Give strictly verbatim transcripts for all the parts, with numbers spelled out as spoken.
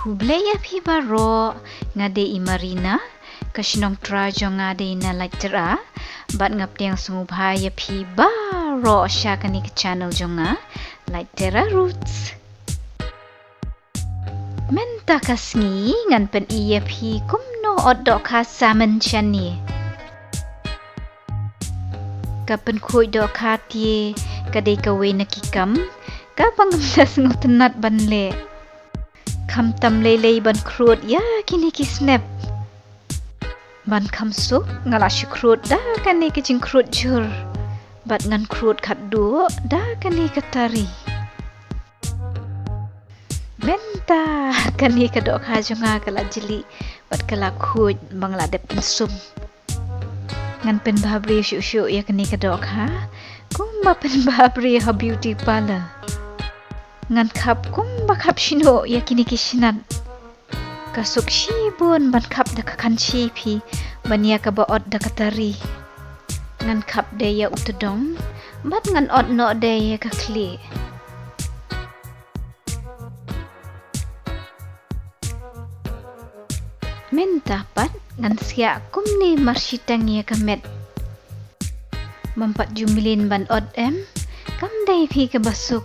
Khublei ïa phi baroh, nga dei i Marina, ka shnong Trai jong nga dei na Laitera, bad nga pdiang sngewbha ïa phi baroh sha kane ka channel jong nga, Laitera Roots. Mynta ka sngi ngan pyni ïa phi kumno ot dohkha salmon shane. Ka pynkhuid dohkha te ka dei kawei na ki kam kaba ngam da sngewtynnat ban leh. Khamtam lei lei ban khrud ïa kine ki snep. Ban kham suk nga la shu khrud da kane ka jingkhrud jhur. Bad ngan khrud khatduh da kane ka tari. Mynta kane ka dohkha jong nga ka la jli bad ka la khuid ba nga la dep pynsum. Ngan pynbha briew shuh shuh ïa kane ka dohkha kumba pynbha briew ha beauty parlour. Ngan khap kumba khap shñiuh ïa kine ki shnat. Ka suk shibun ban khap da ka khanshi phi ban ïa kaba ot da ka tari. Ngan khap de ïa u tdong bad ngan ot noh de ïa ka khlieh. Mynta pat ngan siah kumne marshiteng ïa ka met. Mam pat ju mlien ban ot em, kam dei phi kaba suk.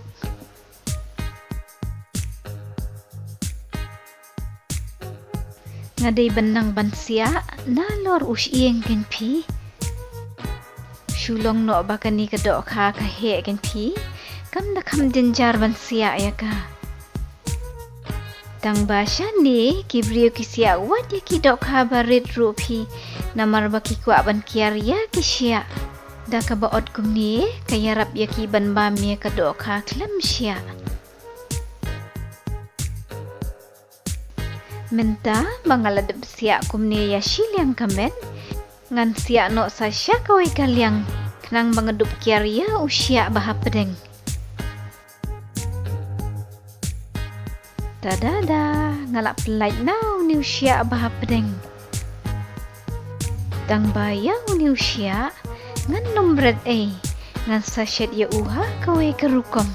Nga dei ban nang ban siah nalor u shyieng kein phi. Shu long noh ba kane ka dohkha ka heh kein phi, kam da kham jynjar ban siah ïa ka. Tang ba shane ki briew ki siah wat ïa ki dohkha barit ruh phi, namar ba ki kwah ban kiar ïa ki shiah. Da kaba ot kumne ka ïarap ïa ki ban bam ïa ka dohkha khlem shiah. Mynta ba nga la dep siah kumne ïa shiliang ka met, ngan siah noh sa sha kawei ka liang khnang ba nga dup kiar ïa u shiah ba hapdeng. Tada da, nga la pynlait na une u shiah ba hapdeng. Tang ba ïa une u shiah ngan nym bret ei, ngan sa shet ïa u ha kawei ka rukom.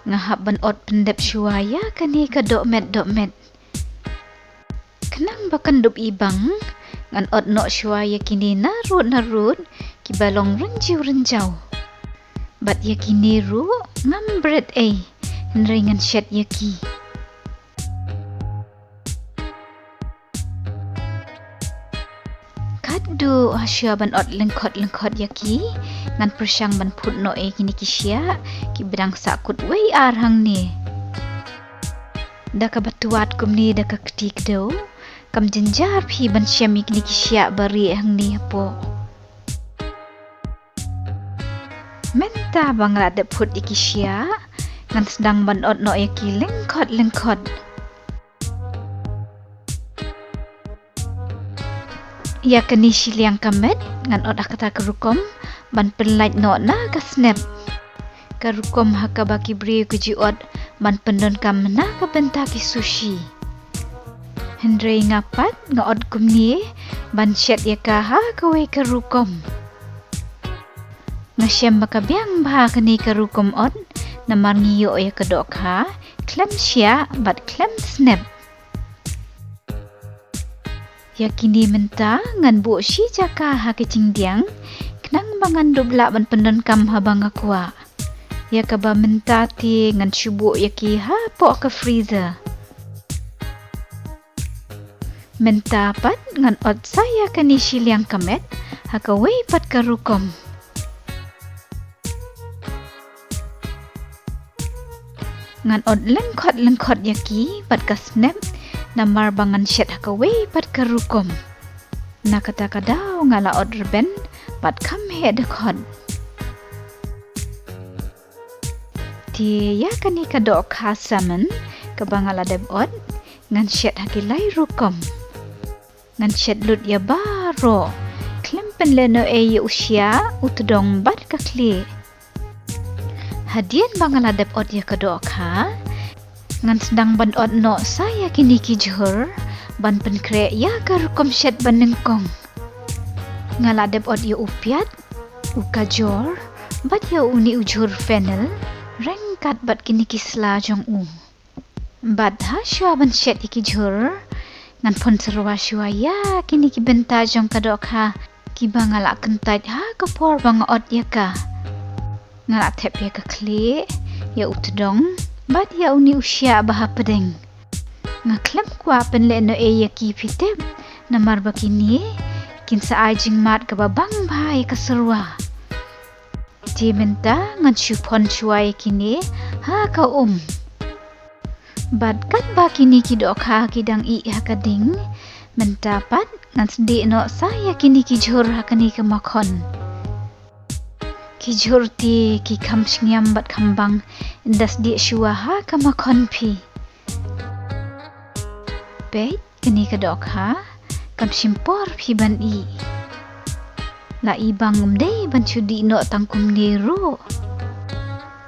Nga hap ban ot pyndep shuwa ïa kane ka dohmet dohmet. Khnang ba kan dup ibang, ngan ot noh shuwa ïa kine narud narud kiba long rynjiew rynjaw. Bad ïa kine ruh ngam bret ei, hynrei ngan shet ïa ki. Katduh ha shuwa ban ot lyngkhot lyngkhot ïa ki, ngan pyrshang ban phut noh ïa kine ki shiah kiba dang sahkut wei ar hangne. Da kaba twad kumne da ka kti kdew, kam jynjar phi ban shem ïa kine ki shiah ba rieh hangne hapoh. Mynta ba nga la dep phut ïa ki shiah, ngan sdang ban ot noh ïa ki lyngkhot lyngkhot. Ïa kane shiliang ka met ngan ot ha kata ka rukom ban pynlait noh na ka snep. Ka rukom ha kaba ki briew ki ju ot ban pyndonkam na ka bynta ki sushi. Hynrei nga pat nga ot kumne ban shet ïa ka ha kawei ka rukom. Nga shem ba ka biang bha kane ka rukom ot namar ngi ïoh ïa ka dohkha khlem shiah bad khlem snep. Ïa kine mynta ngan buh shi jaka ha ka jingdiang khnang ba ngan dup lah ban pyndonkam haba nga kwah. Ïa kaba mynta te ngan shu buh ïa ki hapoh ka freezer. Mynta pat ngan ot sa ïa kane shiliang ka met ha kawei pat ka rukom. Ngan ot lyngkhot lyngkhot ïa ki bad ka snep namar ba ngan shet ha kawei pat ka rukom. Na kata ka daw nga la ot rben bad kham heh dkhot. Te ïa kane ka dohkha salmon kaba nga la dep ot ngan shet ha ki lai rukom. Ngan shet lut ïa baroh khlem pynlehnohei ïa u shiah, u tdong bad ka khlieh. Hadien ba nga la dep ot ïa ka dohkha ngan sdang ban ot noh sa ïa kine ki jhur ban pynkhreh ïa ka rukom shet ba nyngkong. Nga la dep ot ïa u piat, u kajor bad ïa une u jhur fennel ryngkat bad kine ki sla jong u. Bad ha shuwa ban shet ïa ki jhur, ngan phon syrwa shuwa ïa kine ki bynta jong ka dohkha kiba nga la kyntait ha ka por ba nga ot ïa ka. Nga la thep ïa ka khlieh, ïa u tdong, bad ïa une u shiah ba hapdeng. Nga khlem kwah pynlehnohei ïa ki phi tip, namar ba kine kin sa ai jingmad kaba bang bha ïa ka syrwa. Te mynta ngan shu phon shuwa ïa kine ha ka um. Bad katba kine ki dohkha ki dang ih ha ka ding, mynta pat ngan sdieh noh sa ïa kine ki jhur ha kane ka makhon. Ki jhur te ki kham shngiam bad kham bang ynda sdieh shuwa ha ka makhon phi. Peit, kane ka dohkha kam shim por phi ban ih. La i bang ym dei ban shu dih noh tang kumne ruh.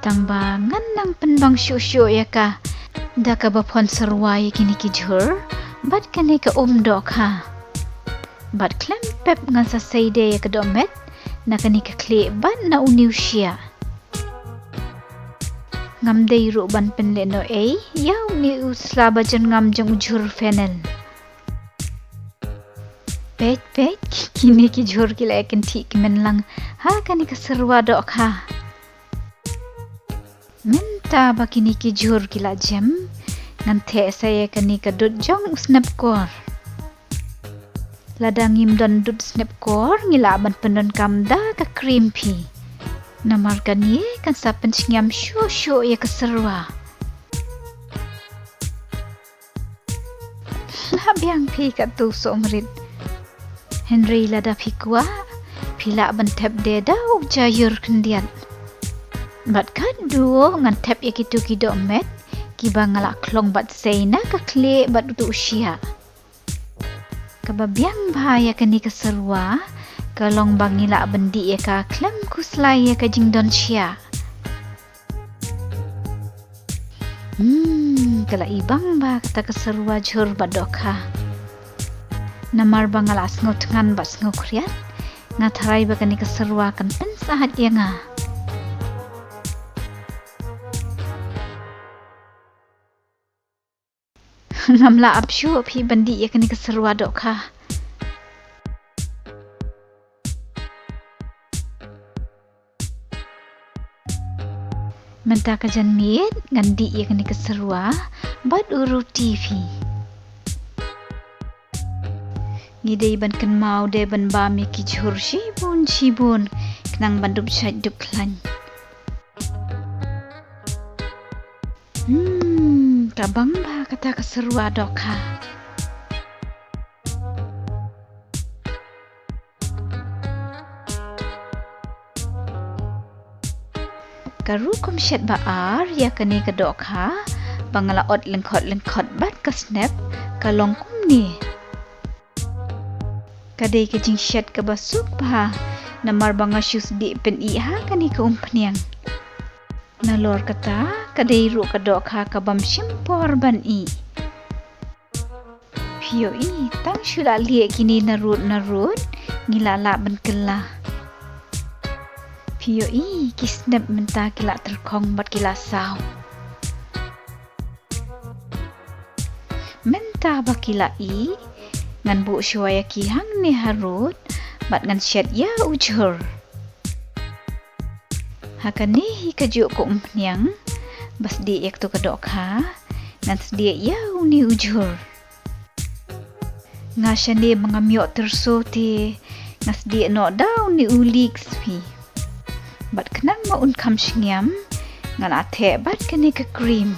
Tang ba ngan nang pynbang shuh shuh ïa ka da kaba phon syrwa ïa kine ki jhur bad kane ka um dohkha. Bad khlem pep ngan sa sei de ïa ka dohmet na kane ka khlieh bad na une u shiah. Ngam dei ruh ban pynlehnohei ïa une u sla ba jyrngam jong u jhur fennel. Peit, peit, kine ki jhur ki la ïakynthih kmen lang ha kane ka syrwa dohkha. Mynta ba kine ki jhur ki la jem, ngan theh sa ïa kane ka dud jong u snep kor. Lada ngim don dud snep kor, ngi lah ban pyndonkam da ka cream phi. Namar kane kan sa pynshngiam shuh shuh ïa ka syrwa. Lah biang phi katto sohmrit. Hynrei lada phi kwah, phi lah ban thep de da u jaiur khyndiat. Bad katto ngan thep ïa kito ki dohmet kiba nga la khlong bad sei na ka khlieh bad uto u shiah. Kaba biang bha ïa kane ka syrwa ka long ba ngi lah ban dih ïa ka khlem khuslai ïa ka jingdon shiah. Hmm, ka la i bang bha kata ka syrwa jhur bad dohkha. Namar ba nga la sngew thngan bad sngew khriat, nga tharai ba kane ka syrwa kan pynsah ïa nga. Ngam lah ap shuh phi ban dih ïa kane ka syrwa dohkha. Mynta ka janmiet ngan dih ïa kane ka syrwa bad u roti phi. Ngi dei ban kynmaw de ban bam ïa ki jhur shibun shibun khnang ban dup shait dup khlaiñ. Hmm, ka bang bha kata ka syrwa dohkha. Ka rukom shet ba ar ïa kane ka dohkha ba nga la ot lyngkhot lyngkhot bad ka snep ka long kumne. Ka dei ka jingshet kaba suk bha namar ba nga shu sdieh pynïh ha kane ka umphniang. Nalor kata ka dei ruh ka dohkha ka bym shim por ban ih. Phi ïohi tang shu la lieh kine narud narud ngi la lah ban kylla. Phi ïohi ki snep mynta ki la tyrkhong bad ki la saw. Mynta ba ki la ih, ngan buh shuwa ïa ki hangne harud bad ngan shet ïa u jhur. Ha kane hi kajuh ka umphniang ba sdieh ïa kato ka dohkha ngan sdieh ïa une u jhur. Nga shane ba ngam ïoh tyrso te nga sdieh noh da une u leeks phi. Bad khnang ba un kham shngiam nga la theh bad kane ka cream.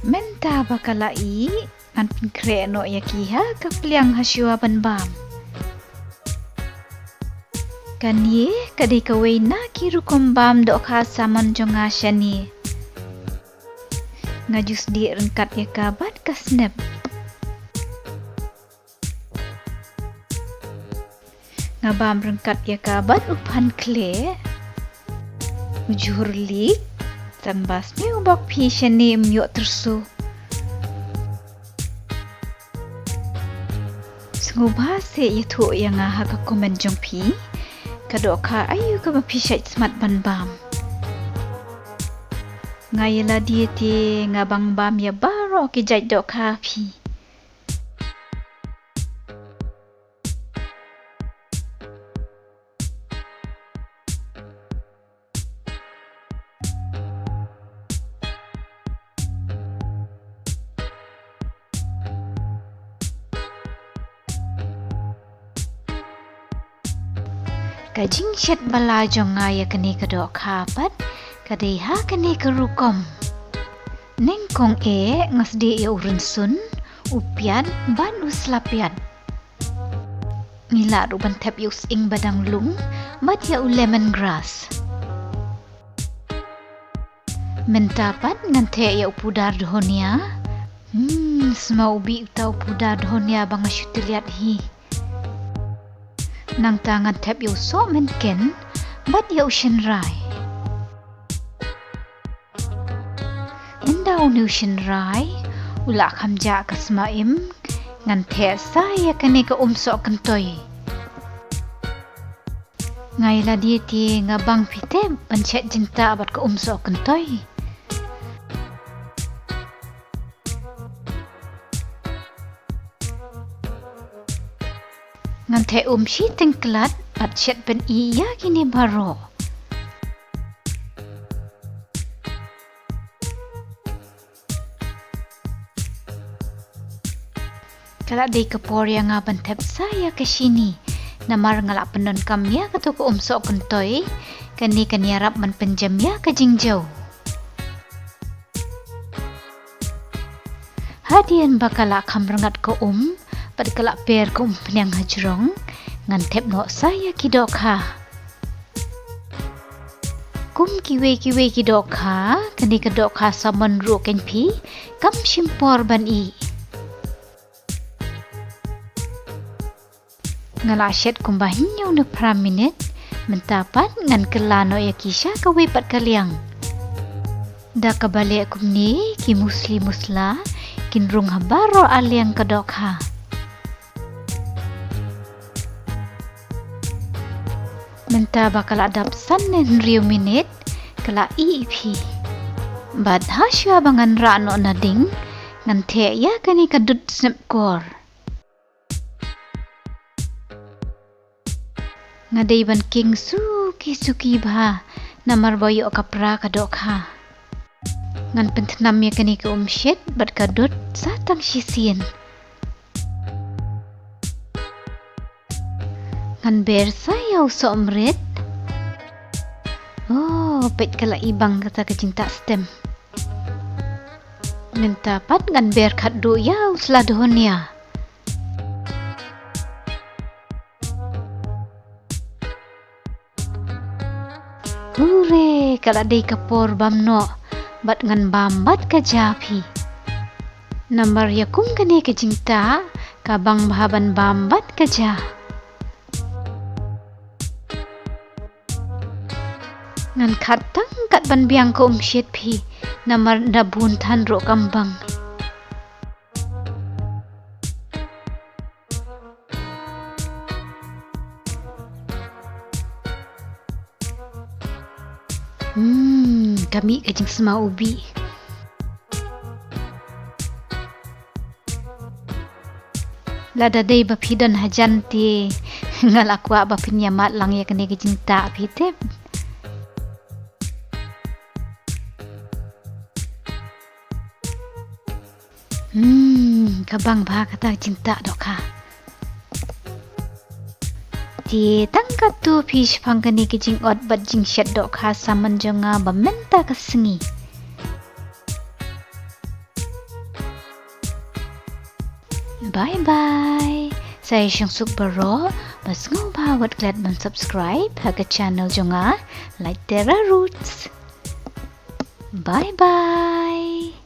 Mynta ba ka la ih ngan pynkhreh noh ïa ki ha ka pliang ha shuwa ban bam. Kane ka dei kawei na ki rukom bam dohkha salmon jong nga shane. Nga ju sdieh ryngkat ïa ka bad ka snep. Nga bam ryngkat ïa ka bad u phan khleh. U jhur leek, tang ba sniew bok phi shane ym ïoh tyrso. Sngewbha seh ïathuh ïa nga ha ka comment jong phi. Ka dohkha aïu kaba phi shait smat ban bam. Nga ïa lade te nga bang bam ïa baroh ki jait dohkha phi. Ka jingshet bala jong nga ïa kane ka dohkha pat ka dei ha kane ka rukom. Nyngkong eh nga sdieh ïa u rynsun, u piat bad u slapiat. Ngi lah ruh ban thep ïa u sying ba dang lung bad ïa u lemon grass. Mynta pat ngan theh ïa u pudar dhonia. Hmm, sma u bih uta u pudar dhonia ba nga shu tylliat hi. Nangta ngan thep ïa u soh mynken bad ïa u shynrai. Ynda une u shynrai u la kham jah ka sma im, ngan theh sa ïa kane ka um soh kyntoi. Nga ïa lade te nga bang phi te ban shet jingtah bad ka um soh kyntoi. Ngan theh um shi tyngklat bad shet pyni ïa kine baroh. Ka la dei ka por ïa nga ban thep sa ïa ka shini. Namar nga la pyndonkam ïa kato ka um soh kyntoi, kane kan ïarap ban pynjem ïa ka jingjaw. Hadien ba ka la kham rngat ka um bad ka la per ka umphniang hajrong, ngan thep noh sa ïa ki dohkha. Kum kiwei kiwei ki dohkha, kane ka dohkha samon ruh kein phi kam shim por ban ih. Nga la shet kumba hynñiew ne phra minit, mynta pat ngan kylla noh ïa ki sha kawei pat ka liang. Da kaba leh kumne, ki musli musla kin rung ha baroh arliang ka dohkha. Mynta ba ka la dap san ne hynriew minit, ka la ih phi. Bad hashwa ba ngan rah noh na ding, ngan theh ïa kane ka dud snep kor. Nga dei ban king suki suki bha, namar ba ïoh ka pra ka dohkha. Ngan pynthnam ïa kane ka umshit bad ka dud sa tang shisien. Ngan ber sa ïa u sohmrit. Oh, peit ka la ibang kata ka jingtah stem. Mynta pat ngan ber khatduh ïa u sla dhonia. Hure, ka la dei ka por bam noh bad ngan bam bad ka ja phi. Namar ïa kum kane ka jingtah ka bang bha ban bam bad ka ja. Ngan khat tang kat ban biang ka umshit phi, namar da bun than ruh kam bang. Hmm, ka mih ka jingsma ubi. Lada dei ba phi don hajan te nga la kwah ba phin ïa mad lang ïa kane ka jingtah, phi tip. Hmm, ka bang bha kata ka jingtah dohkha. Te tang katto phi shaphang kane ka jingot bad jingshet dohkha samon jong nga ba mynta ka sngi. Bye bye. Sa ïa shong suk baroh, ba sngewbha wat klet ban subscribe ha ka channel jong nga, Light Terra Roots. Bye bye.